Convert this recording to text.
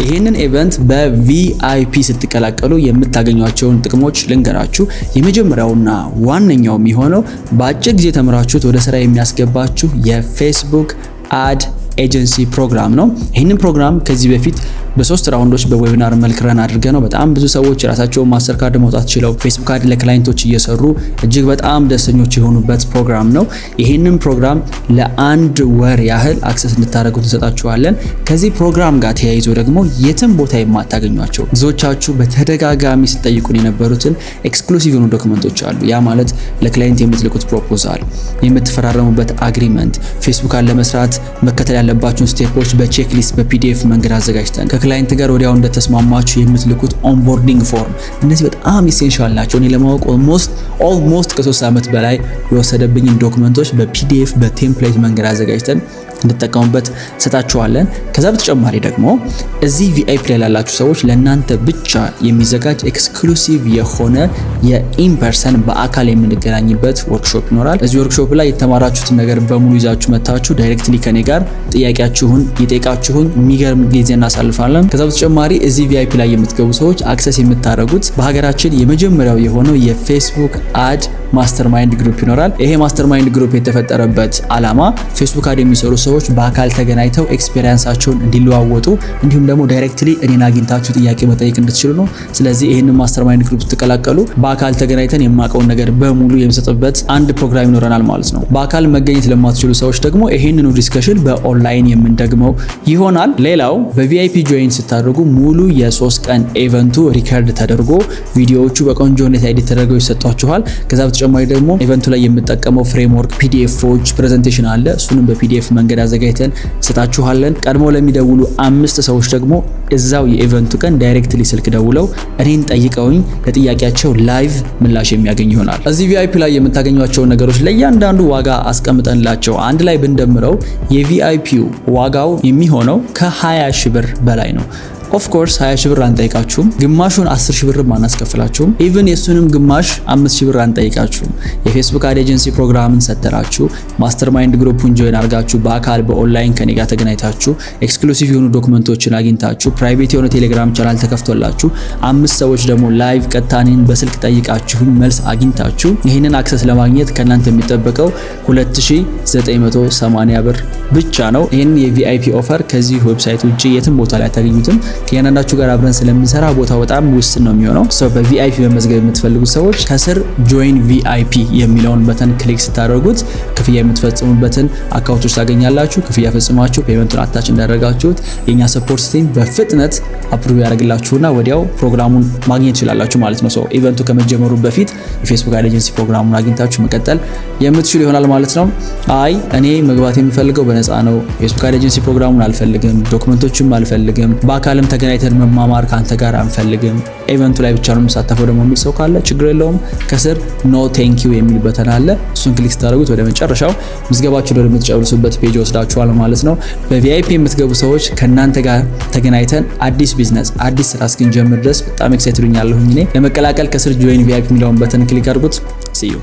ይህንን event በ VIP ስትቀላቀሉ የምታገኟቸውን ጥቅሞች ልንገራችሁ። የመጀመሪያውና ዋነኛው የሚሆነው በአጭር ጊዜ ተምራችሁት ወደ ስራ የሚያስገባችሁ የ Facebook ad agency ፕሮግራም ነው። ይህንን ፕሮግራም ከዚህ በፊት በሶስት round ኦች በ webinar መልክ run አድርገነው በጣም ብዙ ሰዎች የራሳቸውን mastercard ማውጣት ችለው Facebook ad ለ client ኦች እየሰሩ እጅግ በጣም ደስተኞች የሆኑበት ፕሮግራም ነው። ይህንን ፕሮግራም ለአንድ ወር ያህል access እንድታደርጉት እንሰጣችኋለን። ከዚህ ፕሮግራም ጋር ተያይዞ ደግሞ የትም ቦታ የማታገኟቸው፣ ብዙዎቻችሁ በተደጋጋሚ ስትጠይቁን የነበሩትን exclusive የሆኑ document ኦች አሉ። ያ ማለት ለ client የምትልኩት proposal፣ የምትፈራረሙበት agreement፣ Facebook ad ለመስራት መከተል ያለባችሁን step ኦች በ checklist በ PDF መንገድ አዘጋጅተን፣ ከ client ጋር ወዲያው እንደተስማማችሁ የምትልኩት onboarding form፣ እነዚህ በጣም essential ናቸው። እኔ ለማወቅ almost ከ3 ዓመት በላይ የወሰደብኝን document ኦች በ PDF በ template መንገድ አዘጋጅተን እንድጠቀሙበት ሰጣችኋለን። ከዛ በተጨማሪ ደግሞ እዚህ VIP ላይ ላላችሁ ሰዎች ለእናንተ ብቻ የሚዘጋጅ exclusive የሆነ የ in person በአካል የምንገናኝበት ወርክሾፕ ይኖራል። እዚህ ወርክሾፕ ላይ የተማራችሁትን ነገር በሙሉ ይዛችሁ መታችሁ directly ከኔ ጋር ጥያቄያችሁን እየጠየቃችሁኝ የሚገርም ጊዜ እናሳልፋለን። ከዛ በተጨማሪ እዚህ VIP ላይ የምትገቡ ሰዎች access የምታደርጉት በሀገራችን የመጀመሪያው የሆነው የ Facebook ad mastermind group ይኖራል። ይሄ mastermind group የተፈጠረበት አላማ Facebook ad የሚሰሩ ሰዎች በአካል ተገናኝተው experience ኣቸውን እንዲለዋወጡ እንዲሁም ደግሞ directly እኔን አግኝታችሁ ጥያቄ መጠየቅ እንድትችሉ ነው። ስለዚህ ይህንን mastermind group ስትቀላቀሉ በአካል ተገናኝተን የማውቀውን ነገር በሙሉ የምሰጥበት አንድ ፕሮግራም ይኖረናል ማለት ነው። በአካል መገኘት ለማትችሉ ሰዎች ደግሞ ይህንኑ discussion በ online የምንደግመው ይሆናል። ሌላው በ VIP join ስታደርጉ ሙሉ የ3 ቀን event ኡ record ተደርጎ ቪዲዮዎቹ በቆንጆ ሁኔታ edit ተደርገው ይሰጧችኋል። ከዛ በተጨማሪ ደግሞ event ኡ ላይ የምጠቀመው framework፣ PDF ኦች፣ presentation አለ። እሱንም በ PDF መንገድ አዘጋጅተን እንሰጣችኋለን። ቀድሞ ለሚደውሉ አምስት ሰዎች ደግሞ እዛው የ event ኡ ቀን directly ስልክ ደውለው እኔን ጠይቀውኝ ለጥያቄያቸው live ምላሽ የሚያገኝ ይሆናል። እዚህ VIP ላይ የምታገኟቸውን ነገሮች ለእያንዳንዱ ዋጋ አስቀምጠንላቸው አንድ ላይ ብንደምረው የ VIP ው ዋጋው የሚሆነው ከ20 ሺህ ብር በላይ ነው። Of course 20 ሺህ ብር አንጠይቃችሁም። ግማሹን 10 ሺህ ብርም አናስከፍላችሁም። Even የሱንም ግማሽ 5 ሺህ ብር አንጠይቃችሁም። የ Facebook ad agency ፕሮግራምን ሰተናችሁ፣ mastermind group ኡን join አድርጋችሁ፣ በአካል በኦንላይን ከኔ ጋር ተገናኝታችሁ፣ exclusive የሆኑ document ኦችን አግኝታችሁ፣ private የሆነ ቴሌግራም ቻናል ተከፍቶላችሁ፣ አምስት ሰዎች ደግሞ live ቀጥታ እኔን በስልክ ጠይቃችሁ መልስ አግኝታችሁ ይህንን access ለማግኘት ከእናንተ የሚጠበቀው 2980 ብር ብቻ ነው። ይህንን የ VIP offer ከዚህ website ውጭ የትም ቦታ ላይ አታገኙትም። ከእያንዳንዳችሁ ጋር አብረን ስለምንሰራ ቦታው በጣም ውስን ነው የሚሆነው። So በ VIP መመዝገብ የምትፈልጉ ሰዎች ከስር join VIP የሚለውን button click ስታደርጉት ክፍያ የምትፈጽሙበትን account ኦች ታገኛላችሁ። ክፍያ ፈጽማችሁ payment ኡን attach እንዳደረጋችሁት የኛ support team በፍጥነት approve ያደርግላችሁና ወዲያው ፕሮግራሙን ማግኘት ትችላላችሁ ማለት ነው። So event ኡ ከመጀመሩ በፊት የ Facebook ad agency ፕሮግራሙን አግኝታችሁ መቀጠል የምትችሉ ይሆናል ማለት ነው። አይ፣ እኔ መግባት የምፈልገው በነፃ ነው፣ የ Facebook ad agency ፕሮግራሙን አልፈልግም፣ document ኦችም አልፈልግም፣ በአካልም ተገናኝተን መማማር ከአንተ ጋር አንፈልግም፣ event ኡ ላይ ብቻ ነው የምሳተፈው ደግሞ የሚል ሰው ካለ ችግር የለውም። ከስር no thank you የሚል button አለ። እሱን click ስታደርጉት ወደ መጨረሻው ምዝገባችሁን ወደምትጨርሱበት page ይወስዳችኋል ማለት ነው። በ VIP የምትገቡ ሰዎች ከእናንተ ጋር ተገናኝተን አዲስ ቢዝነስ አዲስ ስራ እስክንጀምር ድረስ በጣም excited ሆኛለሁኝ እኔ። ለመቀላቀል ከስር join VIP የሚለውን button click አድርጉት። See you.